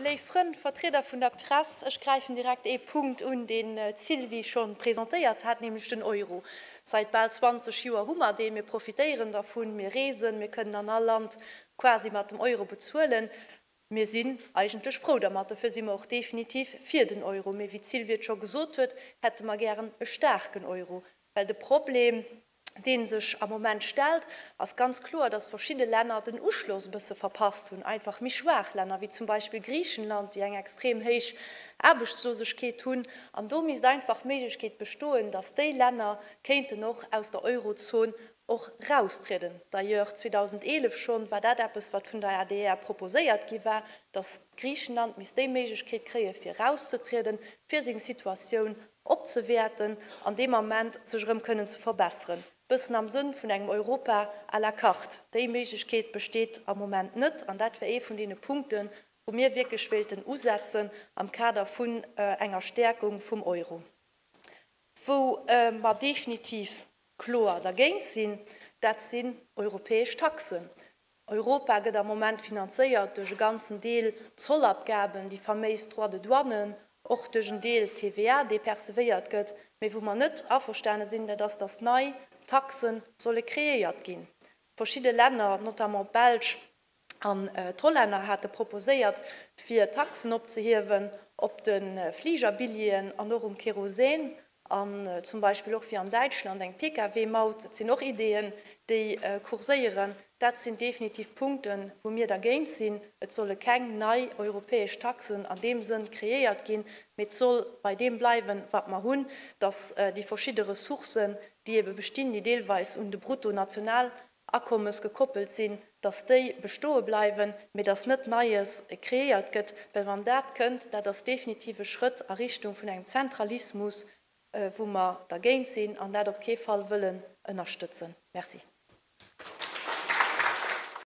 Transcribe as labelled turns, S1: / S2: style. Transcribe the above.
S1: Léif Frënn, Vertrieder vun der Press, ech gräifen direkt ee Punkt un, deen d'Sylvie scho presentéiert hat, nämlech den Euro. Sait bal 20 Joer hu mer deen, mir profitéieren dervun, mir reesen, mir kënnen an all Land quasi mat dem Euro bezuelen. Mir sinn eigentlech frou dermat, dofir si mer och definitiv fir den Euro. Mee wéi d'Sylvie et scho gesot huet, hätte mer gären e staarken Euro. Well de Problem, dee sech am Moment stellt, ass ganz kloer, dass verschidde Länner den Uschloss e bësse verpasst hunn, einfach méi schwaach Länner, wéi zum Beispill Griichenland, déi eng extrem héich Aarbechtslosegkeet hunn. An do misst einfach d'Méiglechkeet bestoen, dass déi Länner kéinten och aus der Eurozon och raustrieden. D'ailleurs, 2011 schonn war dat eppes, wat vun der adr proposéiert gi war, dass Griichenland misst déi Méiglechkeet kréie fir erauszetrieden, fir seng Situatioun opzewäerten an deem Ament sech erëm kënnen ze verbesseren. Bëssen am Sënn vun engem Europa à la carte. Déi Méiglechkeet besteet am Moment net an dat wär ee vun deene Punkten, wou mir wierklech wéilten usetzen am Kader vun enger Stäerkung vum Euro. Wou mer definitiv kloer dergéint sinn, dat sinn europäesch Taxen. Europa gëtt am Moment finanzéiert duerch e ganzen Deel Zollabgaben, déi faméis Droits de douane, och duerch en Deel TVA, dee percevéiert gëtt. Mee wou mer net averstane sinn, dat ass, dass nei Taxe solle kreéiert ginn. Verschidde Länner, notamment d'Belsch, An d'Hollänner hate proposéiert, fir Taxen opzehiewen op de Fligerbilljeeën an och um Kerosin an zum Beispill och wéi an Däitschland eng Pkw-Maut. Dat sinn och Ideeën, déi kurséieren. Dat sinn definitiv Punkten, wou mir dergéint sinn. Et solle keng nei europäesch Taxen an deem Sënn kreéiert ginn, mee et soll bei deem bleiwen, wat mer hunn, dass déi verschidde Ressourcen, déi ebe bestinn, déi deelweis un de Bruttonational Akommes gekoppelt sinn, dass déi bestoe bleiwen, mee dass net Neies kreéiert gëtt, well wann dat kënnt, dat ass definitiv e Schrëtt a Richtung vun engem Zentralismus, wou mer dergéint sinn an dat op kee Fall wëllen ënnerstëtzen. Merci.